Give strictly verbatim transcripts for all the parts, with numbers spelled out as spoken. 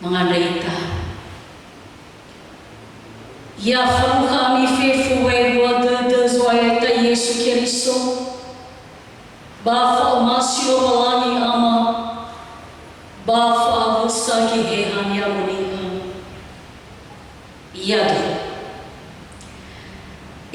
Mangandrö ita. Ya falukha ami fefu wa'ebua dödö Zo'aya ita Yesu Keriso, ba fa'omasi Lowalangi Ama, ba fa'awusa Geheha ni'amoni'ö. Iada'e.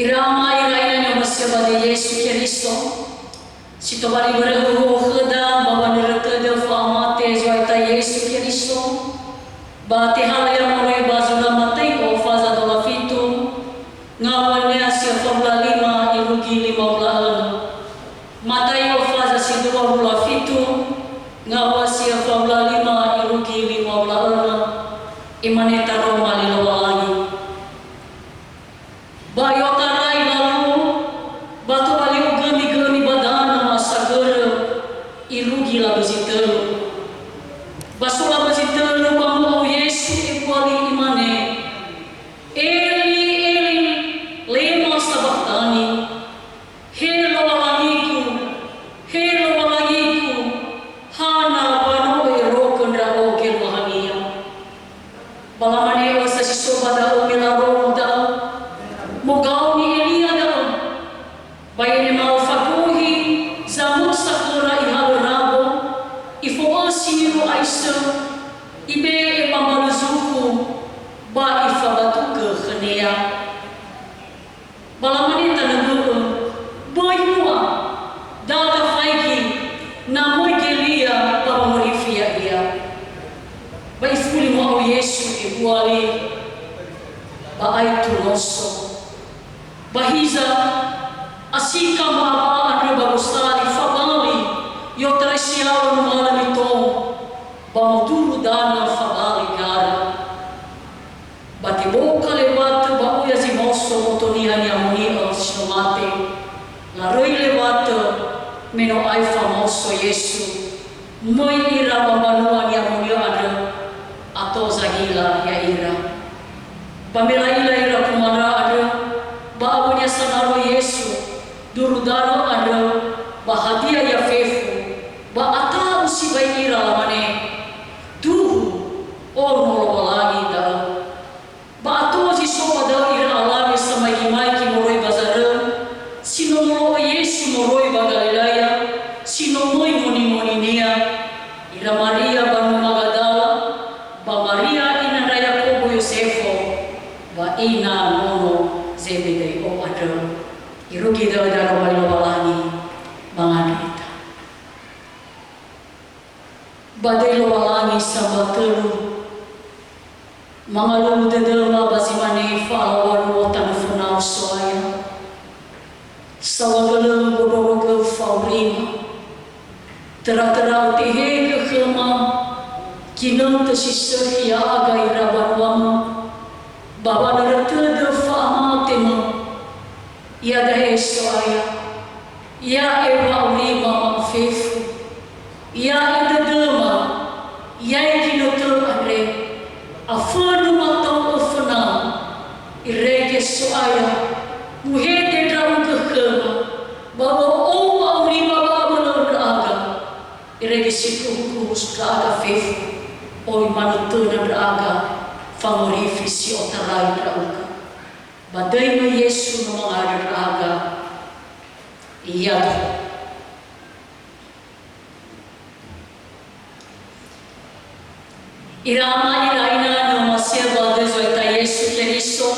Ira ama, ira ina ni'omasi'ö ba döi Yesu Keriso, si tobali börö huhuo khöda ba wanörö tödö fa'amate Zo'aya ita Yesu Keriso, ba tehalö ia moroi ba zura Matai'o faza dua wulu a fitu, ngawua nia si öfa wulu a lima irugi lima wulu a önö. Matai'o faza si dua wulu a fitu, ngawua si öfa wulu a lima irugi lima wulu a önö, imane taroma li Lowalangi. Ba i'otarai lalu, ba tobali ogömi-gömi ba danö ma'asagörö, irugi labözi tölu. Ba so labözi tölu ba mu'ao Yesu ebua li, imane, "Eli, Eli, lema sabakhtani?" "He Lowalangigu, he Lowalangigu, hana wa no ö'erogö ndra'o geluahania?" Ba lamane ösa si so ba da'ö me larongo da'ö, "Mogaoni Elia da'ö." Ba i'anema'ö fagohi zamösa khöra ihalö rago, ifo'ösi niru'aisö, ibe'e ba mbalö zukhu, ba ifabatugö khönia. Ba lamane tanö bö'ö, "Böi mua, da tafaigi, na möi Gelia ba wangorifi ya'ia." Ba ifuli mu'ao Yesu ebua li, ba aetu noso. Ba hiza, asika mba'a andrö ba gosali fabali, i'otarai si yaŵa numalö nitou, ba moduru danö fabali gara. Ba teboka lewatö ba oya zi maoso boto niha ni'amoni'ö si no mate, laröi lewatö me no aefa maoso Yesu, möi ira ba mbanua ni'amoni'ö andrö, ato zahila ya'ira. Ba me la'ila ira kumandra andrö, ba awönia sanaro Yesu, duru danö andrö, ba hadia ia fefu, ba ata'u sibai ira, lamane, "Duhu, Ono Lowalangi da'ö." Ba ato zi so ba da'ö ira alawe samaigi-maigi moroi ba zaröu, si no molo'ö Yesu moroi ba Galilea, si no möi moni-moninia, ira Maria banua Magadala, ba Maria ina ndra Yakobo Yosefo, ba ina nono Zebedeo andrö. Irugi dödöda Lowalangi, mangandrö ita. Ba döi Lowalangi sambua tölu, mangalulu dödöma ba zi mane fa'alaŵa luo tanö fönau So'aya. Saŵa gölöu bondrorogöu fa'aurima, töra-töra utehegö khöma ginötö si sökhi ya'aga ira banuamö, ba wanörö tödö fa'amatemö. Iada'e So'aya, ya'e wa'aurima ma'afefu, ya'e dödöma, ya'e ginötö andre, afönu matou'ö fönau, irege So'aya, muhede ndra'ugö khöma, ba u'o'ou wa'aurima ba abölö'ö ndra'aga, irege si kuhu-kuhu ndra'aga fefu, oi manö töna ndra'aga, fangorifi si otarai ndra'ugö. Ba döi-Nö Yesu no mangandrö ndra'aga. Iada'e. Ira ama, ira ina ni'omasi'ö ba döi Zo'aya ita Yesu Keriso,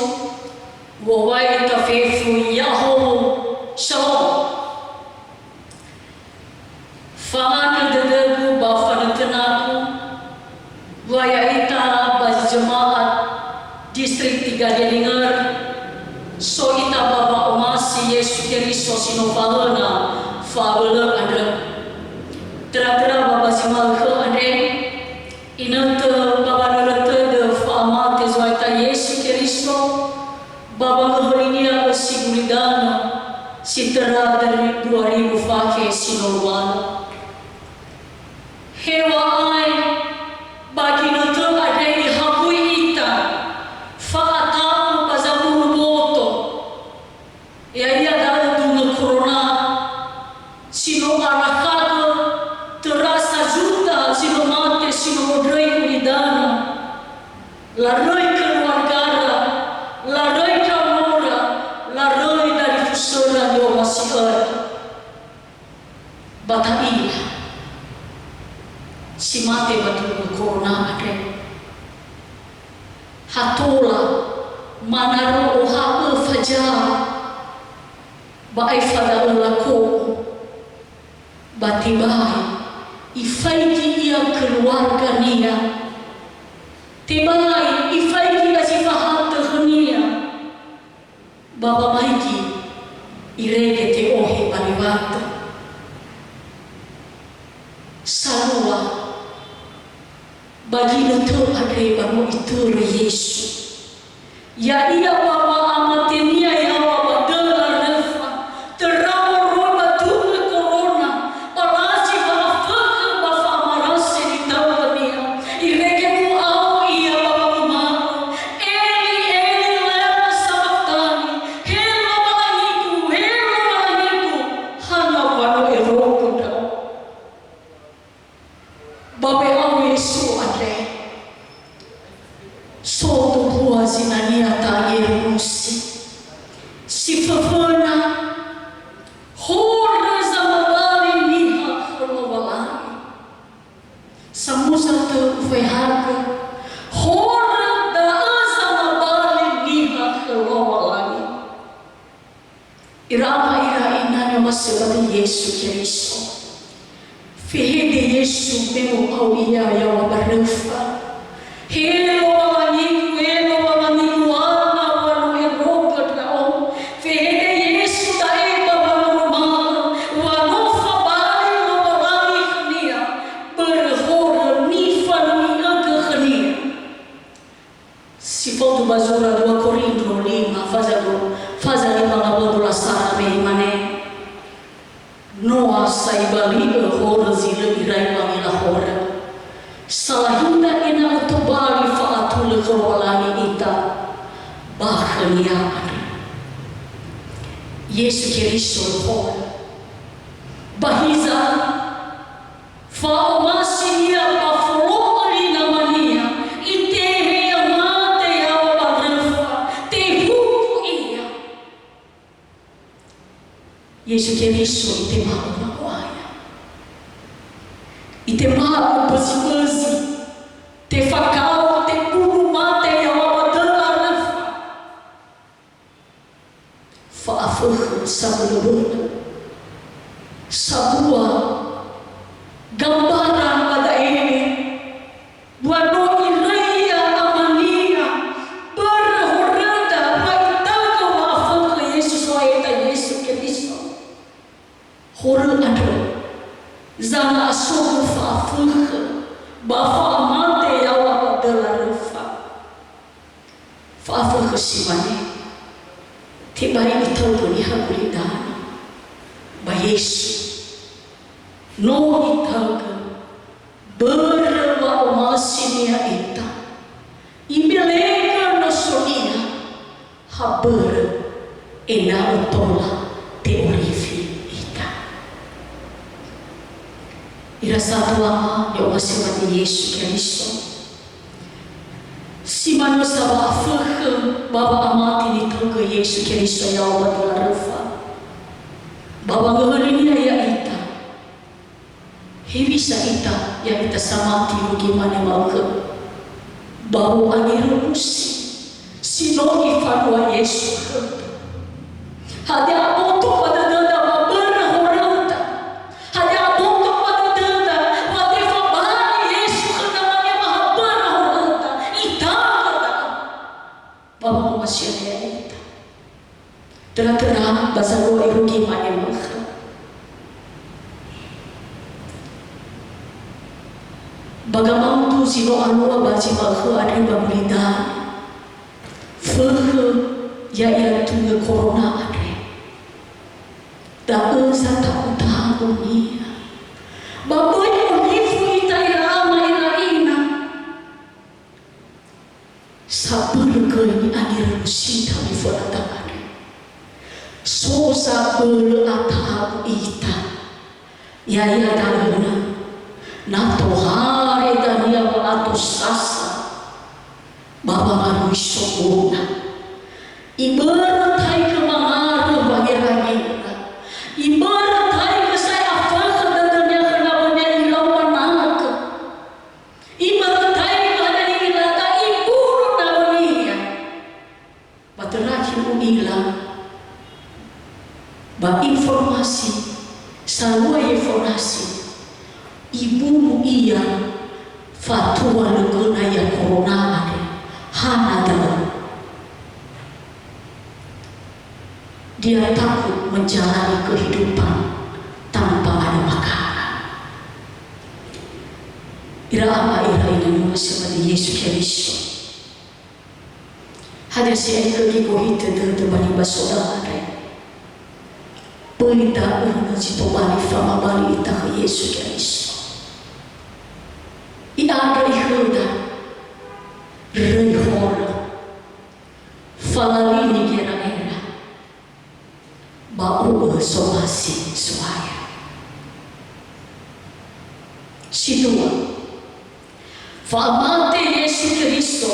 u'owai ita fefu, ya'ahowu, Shalom. Fangandrö dödögu ba fanötönagu, wa ya'ita ba zi jemaat distrik Tigadialinger, so ita ba wa'omasi Yesu Keriso si no fahöna fa'abölö andrö. Töra-töra ba, ba zi ma'ökhö andre, inötö ba wanörö tödö fa'amate Zo'aya ita Yesu Keriso, ba wangöhölinia ösi gulidanö si töra dua ribu fakhe si no luala. Heŵa'ae ba ginötö andre ihabui ita fa'ata'u ba zamunu boto, ya'ia da'ö dunö korona, si no arakhagö töra sazuta zi no mate si no wondröi gulidanö, Laröi keluargara, laröi ndra'ora, laröi dalifusöra ni'omasi'öra. Ba ta'ila si mate ba dunö korona andre. Ha tola manaro oha'ö faza ba aefa da'ö lako'o. Ba tebai ifaigi ia keluargania. Tebai ifaigi ia zi fahatö khönia. Ba wamaigi irege te'ohe ba liwatö. Salua, ba ginötö andre ba no itörö Yesu. Ya'ia ba wa'amatenia yaŵa ba döla röfa, töra moroi ba dunö korona, ba lazi wa'afökhö ba fa'amarase nitaugönia. Irege mu'ao ia ba wanguma'ö, "Eli, Eli, lema sabakhtani?" "He Lowalangigu, he Lowalangigu, hana wa no erogö ndra'o?" Ba we'ao Yesu andre, so dumbua zinania ta'erusi. Si föföna, horö zamabali niha khö Lowalangi. Samuza tö ufaehagö, horö da'ö zamabali niha khö Lowalangi. Ira ama ira ina ni'omasi'ö ba döi Yesu Keriso. Fehede Yesu me mu'ao ia yaŵa ba röfa. "He Lowalangigu, he Lowalangigu, hana wa no erogö ndra'o?" Fehede Yesu da'e ba wanguma'ö, wa no fabali Lowalangi khönia, börö horö nifanui'ögö khönia. Si faudu ba zura dua Korindro lima, faza du-, faza lima ngawua dua sara me imane, "Noa sa ibali'ö horö zi lö irai wangila horö. Salahinda ena'ö tobali fa'atulö khö Lowalangi ita ba khönia andrö." Yesu Keriso horö. Ba hiza, fa'omasi-Nia ba folo'ö li Nama-Nia, itehe ia mate yaŵa ba röfa, tehuku ia. Yesu Keriso itema'ö wa'o'aya. Itema'ö bözi-bözi, tefakao, tebunu mate yaŵa ba döla röfa. Fa'afökhö sabölö-bölö. Sabua gambara ba da'e, wa no iröi ia Ama-Nia, börö horöda wa itaugö wa'afökhö Yesu So'aya ya'ita Yesu Keriso. Horö andrö, zana'asogö fa'afökhö ba fa'amate yaŵa ba döla röfa. Fa'afökhö si mane, tebai itaugö niha gulidanö ba Yesu. No itaugö, börö wa'omasi-Nia ita. Ibelegö noso-Nia, ha börö ena'ö tola te'orifi ita. Ira satua ni'omasi'ö ba döi Yesu Keriso. Si manö sa wa'afökhö ba wa'amate nitaugö Yesu Keriso yaŵa ba döla röfa. Ba wangöhöli-Nia ya'ita. Hewisa ita, ya'ita samati irugi mane ma'ökhö? Ba wo'angerö'usi si no Ifalua Yesu khöda. Hadia aboto ba dödöda wa börö horöda? Hadia aboto ba dödöda wa tefabali Yesu khöda wanema ha börö horöda? Ita'a da'ö. Ba wa'omasi'ö ya'ita. Töra-töra ba zalua irugi mane ma'ökhö. Ba gamaudu zi no alua ba zi ma'ökhö andre ba gulidanö. Fökhö ya'ira dunö korona andre. Da'ö zata'u-ta'unia. Ba böi olifu ita ira ama ira ina. Sabölö göi ni'angerö'ösita oli fönada andre. So zabölö ata'u ita. Ya'ia da'ö na, na tohare dania wa'ato sasa, ba wangalui soguna. Ibörötaigö mangarö wangerangera. Ibörötaigö sa'ae afökhö dödönia khö nawönia ilau wanagö. Ibörötaigö hadia ni'ilada ibunu nawönia. Ba terakhir u'ila, ba informasi, salua informasi, ibunu ia fatua lö göna ia korona andre, hana da'ö. Dia takut menjalani kehidupan tanpa ada makanan. Ira ama, ira ina, ni'omasi'ö ba Yesu Keriso. Hadia si'aetu gohitö dödö ba nibasoda andre? Böi da'ö zi tobali famabali ita khö Yesu Keriso. I'andrö ikhöda, röi horö, falalini gera'era, ba u'ö somasi Zo'aya. Si dua, fa'amate Yesu Keriso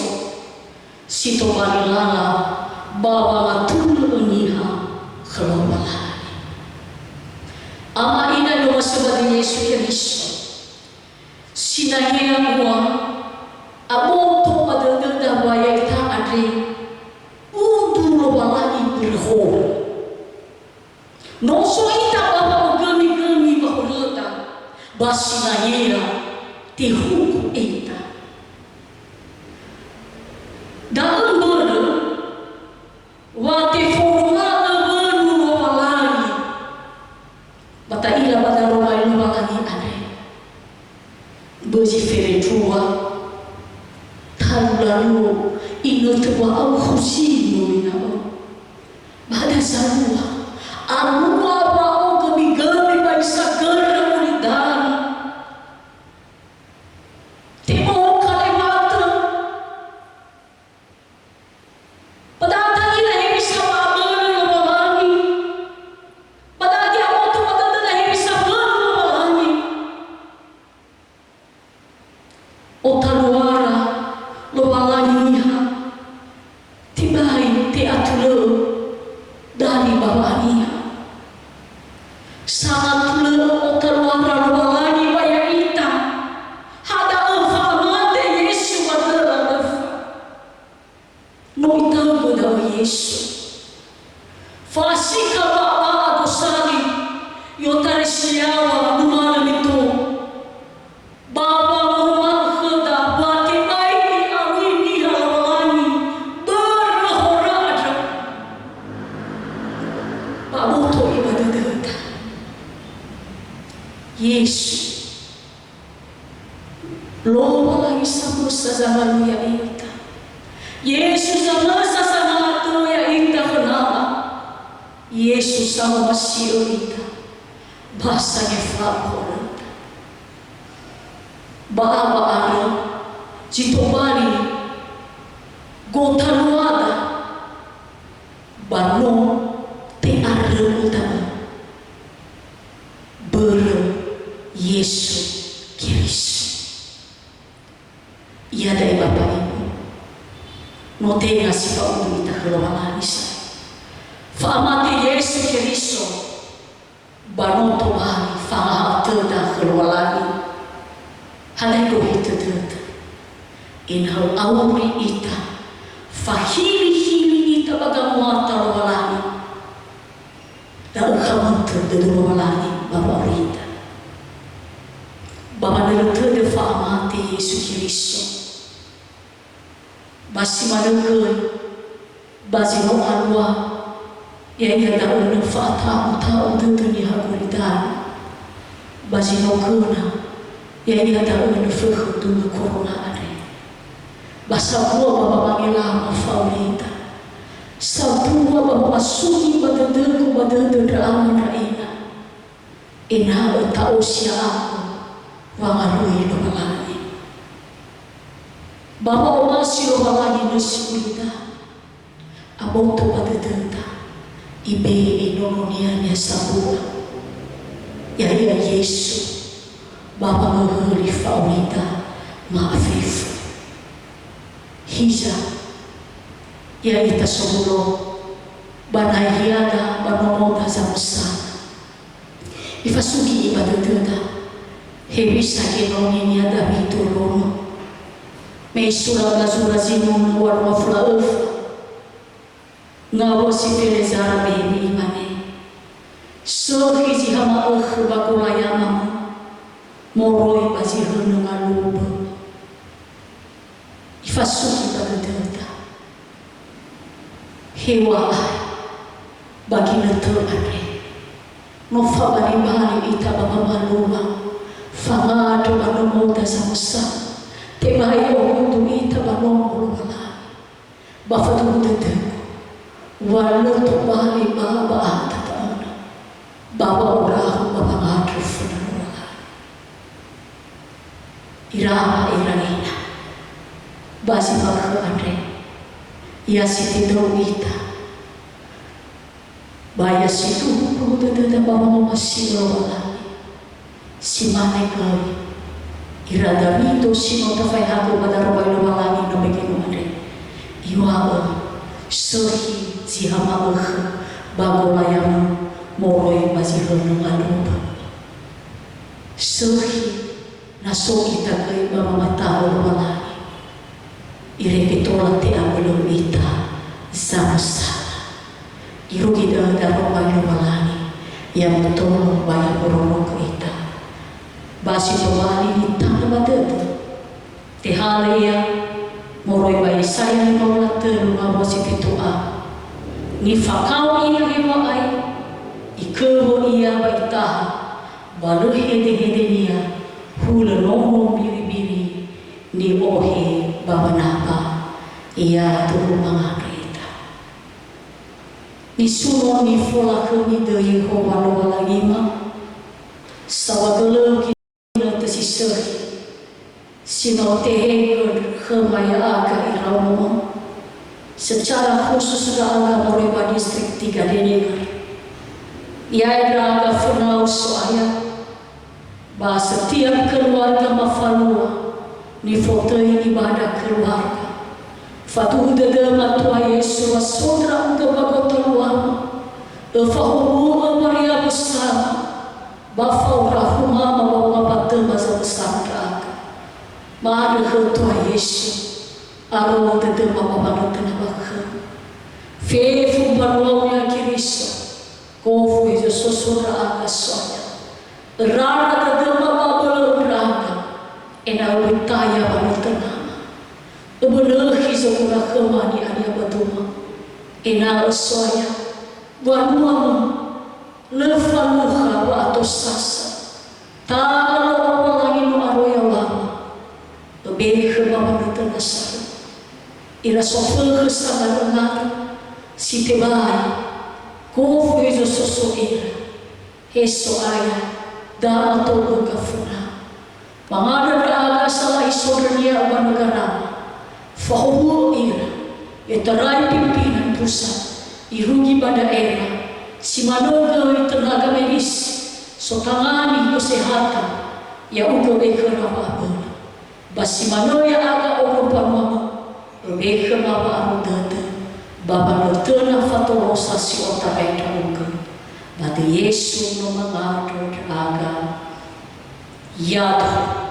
si tobali lala ba wangatulö niha khö Lowalangi. Ama, ina, ni'omasi'ö ba Yesu Keriso. Sinangea mua, aboto ba dödöda wa ya'ita andre, udu Lowalangi börö horö. No so ita ba wa'ogömigömi ba horöda, ba sinangea tehuku ita. Da'ö mbörö wa teforoma'ö wönu Lowalangi, ba ta'ila ba daroma Lowalangi andre. Böi zi ferendrua, talu laluo, inötö wa'aukhu zi no ina'ö. Ba hadia zalua, alua wa'ogömigömi ba isagörö ulidanö. Teboka lewatö. Ba da'ö ta'ila hewisa wa'abölö Lowalangi. Ba da'ö aboto ba dödöda hewisa wönu Lowalangi. Otaluara Lowalangi niha, tebai te'atulö'ö dali ba wa'aniha. Sangatulö'ö otaluara Lowalangi ba ya'ita, ha da'ö fa'amate Yesu ba dödö andrö. No itaugö da'ö Yesu. Fa'asika ba ba'a gosali, i'otarai si yaŵa numalö mitou. Ba wangoroma'ö khöda wa tebai i'awui niha Lowalangi börö horö andrö. Ba aboto ia ba dödöda. Yesu. Lowalangi samösa zangalui ya'ita. Yesu samösa sangatö ya'ita khö Nama. Yesu samomasi'ö ita, ba sangefa'ö horöda. Ba aba andrö zi tobali gotaluada, ba no te'aröu da'ö. Börö Yesu Keriso. Iada'e Bapa Ibu, no tenga si fa'udu ita khö Lowalangi sa. Fa'amate Yesu Keriso, ba no tobali fangaha'ö töda khö Lowalangi. Hadia gohitö dödö, ena'ö auri ita, fahili-hili ita ba gamuata Lowalangi. Da'ö khamatö dödö Lowalangi ba wa'aurida. Ba wanörö tödö fa'amate Yesu Keriso. Ba si manö göi, ba zi no alua, ya'ia da'ö nö fa'ata'u-ta'u dödö niha gulidanö. Ba zi no göna, ya'ia da'ö nö fökhö dulö korona andre. Ba sambua ba wamangelama fa'aurida. Sambua ba wamasugi ba dödögu ba dödö ndra ama ndra ina. Ena'ö ta'osi ya'agu wangalui Lowalangi. Ba wa'omasi Lowalangi nösi gulidanö. Aboto ba dödöda, ibe'e Nono-Nia niha sambua, ya'ia Yesu, ba wangöhöli fa'aurida ma'afefu. Hiza, Ya'ita sowulo ba nahiada ba nomoda zamösana. Ifasugi ba dödöda, hewisa genoni-Nia Dawido rono. Me isura ba zura zinunö walu wafula öfa, ngawö si felezara beheni imane, "Sökhi zi ha ma'ökhö ba golayamamö moroi ba zi hönö ngalubö." Ifasugi ba dödöda, "Heŵa'ae ba ginötö andre, no fabalibali ita ba wamalua, fangandrö ba nomoda zamösana, tebai ohudu ita ba nomo Lowalangi. Ba faduhu dödögu, wa lö tobali ba ba a'a tata'una, ba wa'orahu ba wangandrö föna Lowalangi." Ira ama, ira ina, ba zi ma'ökhö andre, ya si tedou ita, ba ya si duhu-duhu dödöda ba wangomasi'ö Lowalangi. Si mane göi ira Dawido si no tafaehagö ba daroma Lowalangi no mege no andre. Iŵa'ö, "Sökhi zi ha ma'ökhö ba golayamö moroi ba zi hönö ngalubö." Sökhi na so ita göi ba wamata'ö Lowalangi. Irege tola te'abölö ita zamösana. Irugi dödö daroma Lowalangi, ya mutolo ba ya murorogö ita. Ba si tobali nitanö ba dödö. Tehalö ia moroi ba Yesaya lima wulu a tölu ngawua si fitu a. Nifakao ia heŵa'ae, ikewö ia ba itaha, ba lö hedehedenia hulö nomo mbiribiri ni'ohe ba wanaba, ya duhu mangandrö ita. Nisuno nifolakhömi döi Yehowa Lowalangima, saŵa gölöu ginötö si sökhi, si no tehegö khöma ya'aga iraono'ö, secara khusus ndra'aga moroi ba distrik tiga Denegger. Ya'e ndra'aga fönau So'aya, ba setiap keluarga mafalua nifotöi ibadah keluarga. Faduhu dödö matua Yesu wa so ndra'ugö ba gotaluama, öfahuhu'ö Maria Besara, ba fa'orahu mama ba wamabatö ba zamösana ndra'aga. Ma'andrö khö tua Yesu, aro dödöma ba wanötöna ba khöu. Fefu mbanuau ya Keriso, gofu hezo soso ndra'aga So'aya. Rara dödöma ba bölö ndra'aga, ena'ö öbötaya wanötönama. Öbölökhi zoguna khöma ni'ania ba döma, ena'ö So'aya, wanuamö, lö falukha wa'atosasa. Tanga Lowalangi no aro yawama, öbe khöma wanötöna sarö. Ira sofökhö sangaröngarö, si tebai, gofu hezo soso era. He So'aya, da mato öga föna. Mangandrö ndra'aga salahi sondrönia ba nögarama. Fahuhu'ö ira, i'otarai pimpinan pusat, irugi ba daerah, si manö göi tenaga medis, sotangani kesehatan, ya'ugö öbe khöra wa'abölö. Ba si manö ya'aga ono mbanuamö, öbe khöma wa'aro dödö, ba wanötöna fatolosa si otarai ndra'ugö. Ba döi Yesu no mangandrö ndra'aga. Ya'aga.